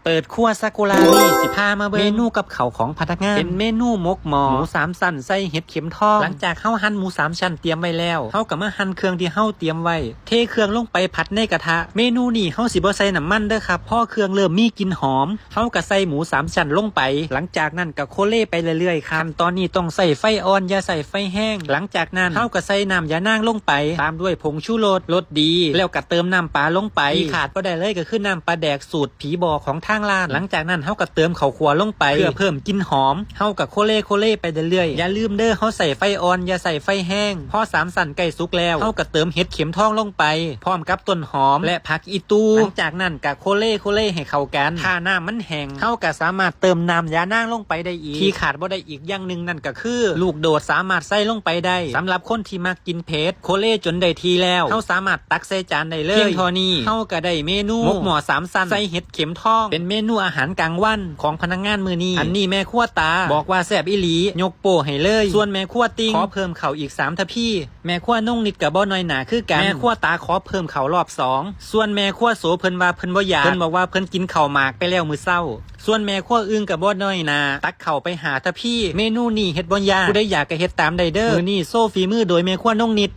ເປີດຄົວຊາກຸຣານີ້ ຊິພາມາເບິ່ງເມນູກັບເຂົ້າຂອງພະນັກງານ ເປັນເມນູໝົກໝໍ້ ໝູສາມຊັ້ນໃສ່ເຫັດເຂັມທອງ. ຫຼັງຈາກເຮົາຫັ່ນໝູສາມຊັ້ນຕຽມໄວ້ແລ້ວ ເຮົາກໍມາຫັ່ນເຄື່ອງທີ່ເຮົາຕຽມໄວ້ ເທເຄື່ອງລົງໄປຜັດໃນກະທະ. ເມນູນີ້ເຮົາຊິບໍ່ໃສ່ນ້ຳມັນເດີຄັບ. ພໍເຄື່ອງເລີ່ມມີກິ່ນຫອມ ເຮົາກໍໃສ່ໝູສາມຊັ້ນລົງໄປ. ຫຼັງຈາກນັ້ນກໍໂຄເລໄປເລື້ອຍໆ. ຂັ້ນຕອນນີ້ຕ້ອງໃຊ້ໄຟອ່ອນ ຢ່າໃຊ້ໄຟແຮງ. ຫຼັງຈາກນັ້ນເຮົາກໍໃສ່ນ້ຳຢານາງລົງໄປ ຕາມດ້ວຍຜົງຊູລົດ ລົດດີ ແລ້ວກໍເຕີມນ້ຳປາລົງໄປ. ທີ່ຂາດບໍ່ໄດ້ເລີຍກໍຄືນ້ຳປາແດກສູດ ຜີບອກຂອງທາງຮ້ານ. ຫຼັງຈາກນັ້ນເຮົາກໍເຕີມເຂົ້າຂົ້ວລົງໄປ ເພື່ອເພີ່ມກິ່ນຫອມ. ເຮົາກໍໂຄເລໂຄເລໄປເລື້ອຍໆ. ຢ່າລືມເດີ ເຮົາໃສ່ໄຟອ່ອນ ຢ່າໃສ່ໄຟແຮງ. ພໍສາມຊັ້ນໃກ້ສຸກແລ້ວ ເຮົາກໍເຕີມເຫັດເຂັມທອງລົງໄປ ພ້ອມກັບຕົ້ນຫອມ ແລະ ຜັກອີຕູ. ຫຼັງຈາກນັ້ນກໍໂຄເລໂຄເລໃຫ້ເຂົ້າກັນ. ຖ້ານ້ຳມັນແຫ້ງ ເຮົາກໍສາມາດເຕີມນ້ຳຢານາງລົງໄປໄດ້ອີກ. ທີ່ຂາດບໍ່ໄດ້ອີກຢ່າງໜຶ່ງນັ້ນກໍຄື ລູກໂດດສາມາດໃສ່ລົງໄປໄດ້. ສຳລັບຄົນທີ່ມັກ ກິນເຜັດ. ໂຄເລຈົນໄດ້ທີ່ແລ້ວ ເຮົາສາມາດຕັກໃສ່ຈານໄດ້ເລີຍ. ພຽງເທົ່ານີ້ ເຮົາກໍໄດ້ເມນູໝົກໝໍ້ສາມຊັ້ນໃສ່ເຫັດເຂັມທອງ ເປັນເມນູອາຫານກາງວັນຂອງພະນັກງານມື້ນີ້. ອັນນີ້ແມ່ຄົວຕາບອກວ່າແຊບອີ່ຫຼີ ຍົກໂປ້ໃຫ້ເລີຍ. ສ່ວນແມ່ຄົວຕິ່ງຂໍເພີ່ມເຂົ້າອີກສາມທະພີ. ແມ່ຄົວນົງນິດກໍບໍ່ນ້ອຍໜ້າຄືກັນ ແມ່ຄົວຕາຂໍເພີ່ມເຂົ້າລອບສອງ. ສ່ວນແມ່ຄົວໂສເພິ່ນວ່າເພິ່ນບໍ່ຢາກ ເພິ່ນບອກວ່າເພິ່ນກິນເຂົ້າໝາກໄປແລ້ວມື້ເຊົ້າ. ສ່ວນແມ່ຄົວອຶ່ງກໍບໍ່ນ້ອຍໜ້າ ຕັກເຂົ້າໄປຫ້າທະພີ. ເມນູນີ້ເຮັດບໍ່ຍາກ ຜູ້ໃດຢາກກໍເຮັດຕາມໄດ້ເດີ. ມື້ນີ້ໂຊຝີມືໂດຍແມ່ຄົວນົງນິດ.